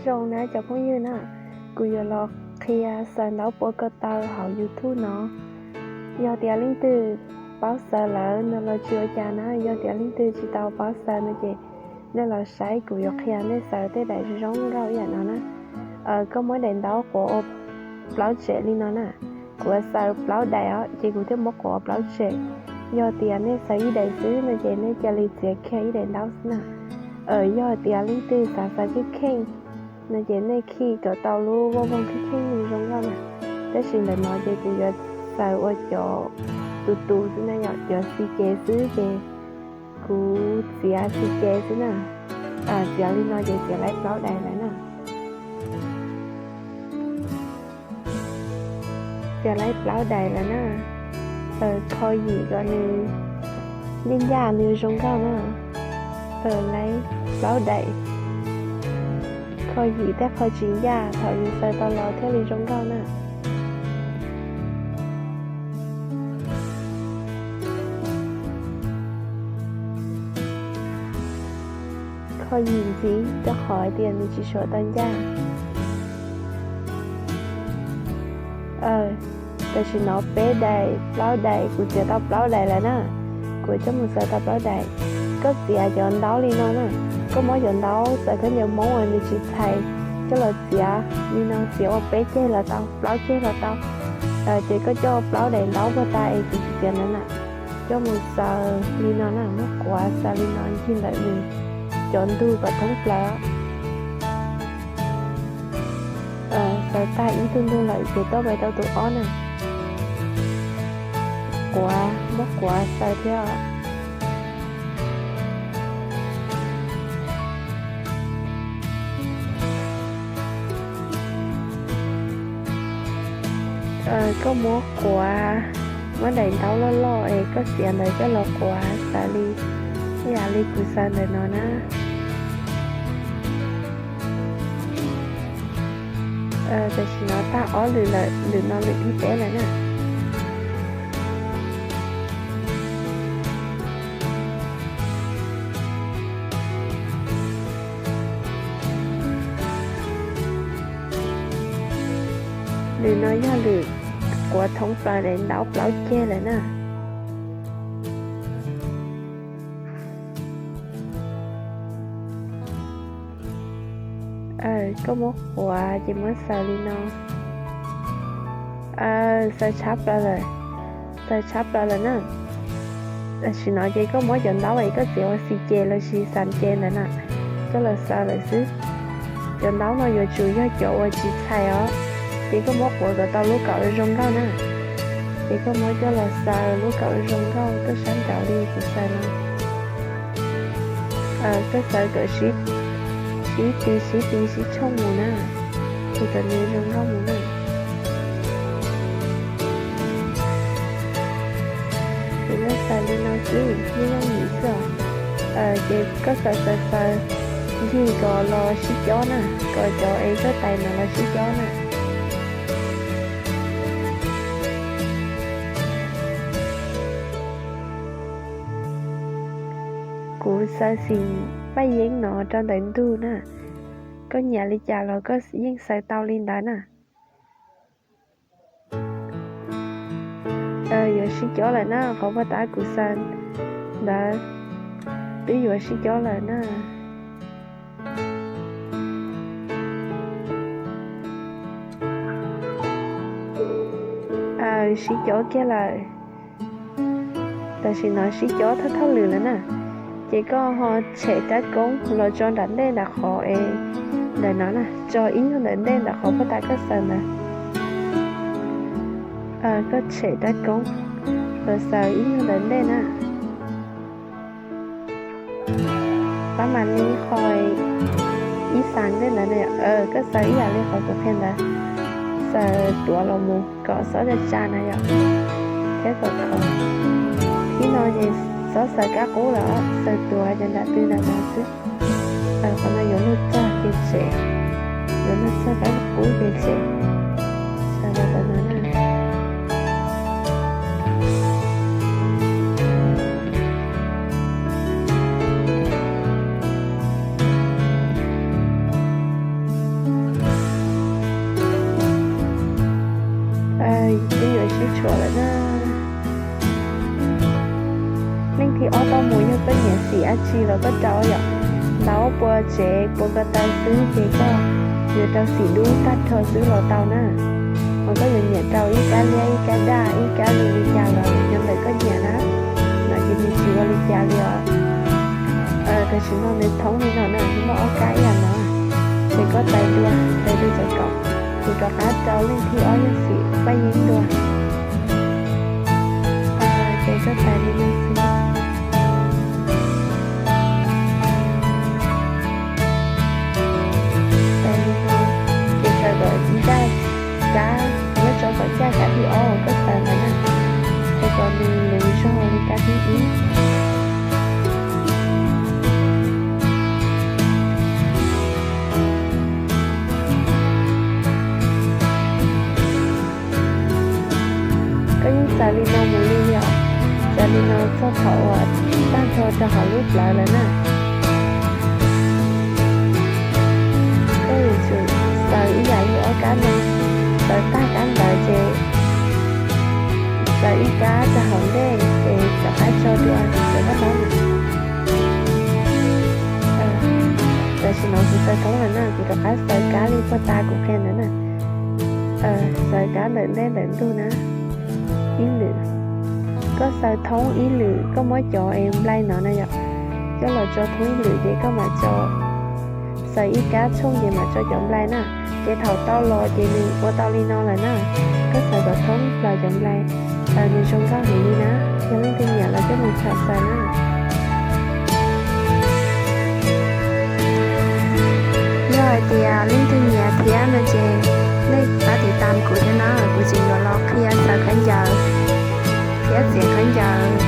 Zoo na cov phooj ywg na, kuv yuav los qhia xaws ntaub pua ko taw hauv YouTube no. Yog tias leej twg paub xaws lawm no los tsis ua cas na, yog tias leej twg tsis tau paub xaws no ces nej los saib kuv yuav qhia nej xaws tej daim zoo nkauj ib yam no na. Koj muab daim ntaub quav ua plaub tsem li no na. Kuv xaws plaub daim os ces kuv thiaj muab quav ua plaub tsem. Yog tias nej xaws ib daim xwb no ces nej cia li txiav kiag ib daim ntaub xwb na. Yog tias leej twg xav xaws kheej kheej no ces nej khi kom tau lub voj voog kheej kheej zoo nkauj na. Tab sis ntawm no ces kuv yuav xaws ua cov tus tus xwb na yom, cov xi ces xwb ces kuv txiav xi ces xwb na. Txiav li no ces txiav laib plaub daim lawm na. Txiav laib plaub daim lawm na. Kho yim kom nws ncaj ncaj nws zoo nkauj na. Laib plaub daim, kho yim tej qho tsis ncaj thaum yus xaws tau los thiaj li zoo nkauj na. Kho yim ntxiv rau qhov hais tias nws tsis suav tau ncaj. Tam sim no peb daim plaub daim kuv txiav tau plaub daim lawm na. Kuv coj mus xaws tau plaub daim. Koj txiav cov ntaub li no na, koj muab cov ntaub xaws khaub ncaws Hmoob uas nws tsis txhais coj los txiav li no, txiav ua peb ceg los tau, plaub ceg los tau. Ces koj coj plaub daim ntaub puag ta es kuv txiav ntawd na, coj mus xaws li no na, muab quav xaws li no ncig ntawm nws cov ntug kom thoob plaws. Xaws tag ib tug ntug lawm ces tuaj pais rau tus ob na. Quav, muab quav xaws thiab. Koj muab quav, muab daim ntaub loj loj es koj txiav ntawd coj los quav xaws li ib yam li kuv xaws ntawm no na. Tam sim no tag ob lwm lawm, lwm no lwm thib peb lawm na. Lwm no yog lwm quav thoob plaws daim ntaub plaub ceg lawm na. Koj muab quav ces muab xaws li no. Xaws tshab plaws lawm, xaws tshab plaws lawm na. Tam sim no ces koj muab cov ntaub es koj txiav ua xi ces los sis xas ces ntawd na, coj los xaws lawm xwb. Cov ntaub no yuav tsum yog cov uas tsis txhais os, ces koj muab quav kom tau lub kaum zoo nkauj na. Ces koj muab coj los xaws lub kaum zoo nkauj tuaj sab nraud li kuv xaws no. Koj xaws kom sib ti sib ti sib tshooj mus na, ces kom nws zoo nkauj mus na. Ces koj xaws li no xwb, yeej yooj yim xwb os. Ces koj xaws xaws xaws ncig kom los sib cob na, kom cov es koj tais no los sib cob na. Kuv xaws xim paj yeeb no rau ntawm ntug na. Koj nyiam li cas los koj yeej xaws tau li ntawd na. Yuav sib cob lawm na, qhov puag ta kuv xaws ntawd twb yuav sib cob lawm na. Sib cob kiag lawm. Tam sim no sib cob thawj thawj lwm lawm na. Ces koj ho tshem rab koob los tso nram ntej nram qhov es ntawm no na, tso ib nyuag ntawm ntej nram qhov puag ta koj xaws ntawd. Koj tshem rab koob los xaws ib nyuag ntawm ntej na. Pab mam li qhov ib xas ntej ntawd na, koj xaws ib yam li qhov kuv qhia ntawd, xaws tuav los mus kom xob tsa tsa na yom, thiab kom khov. Thib no ces xob xaws kab qub lawm, xaws tuav cov nram tw nram no xwb. Qhov no yuav luag txog ces tshem, yuav luag txog kab qub ces tshem. Xaws los tau no na. Ob toj mus yog koj nyiam xim dab tsi los koj rau yom. Ntawm ob puas tsev puas ko taw xwb ces koj yuav rau xim dub tag nrho xwb los tau na. Ho koj yuav nyiam rau ib kab liab ib kab daj ib kab zoo li cas los nyob ntawm koj nyiam na. No ces nws tsis ua li cas li os. Tam sim no nws thoob li no na, nws muaj ob kab ib yam no. Ces koj tais dua, tais dua cov kaum, kuv rov qab rau leej thib ob yog xim paj yeeb dua. Ces koj tais li no xwb. Tais li no, ces sawv kom ncaj kab nyob rau tom ncaj kab thib ob uas koj xaws ntawd na, sawv kom nws luv zog li kab thib ib. Koj yeej xaws li no mus li os, xaws li no txog thaum uas tag nrho rau hauv lub plawv lawm na. Koj yuav tsum xaws ib yam li ob kab no, xaws tag kab ntawd ces xaws ib kab rau hauv ntej ces rov qab tso dua, xaws kab ntawd. Tam sim no kuv xaws thoob lawm na, kuv rov qab xaws kab li puag ta kuv qhia ntawd na. Xaws kab ntawm ntej ntawm ntug na, ib lwm. Koj xaws thoob ib lwm, koj muab cov es nplai no na yom, coj los tso thoob ib lwm ces koj mam tso, xaws ib kab tshooj ces mam tso cov nplai na. Ces thaum tau los ces nws ua tau li no lawm na. Koj xaws kom thoob plaws cov nplai, xaws nws zoo nkauj heev li na. Yog leej twg nyiam los coj mus tham xaws na. Yog hais tias leej twg nyiam thiab no ces nej pab tiv tam kuv thiab na, kuv tseem yuav los qhia xaws khaub ncaws thiab txiav khaub ncaws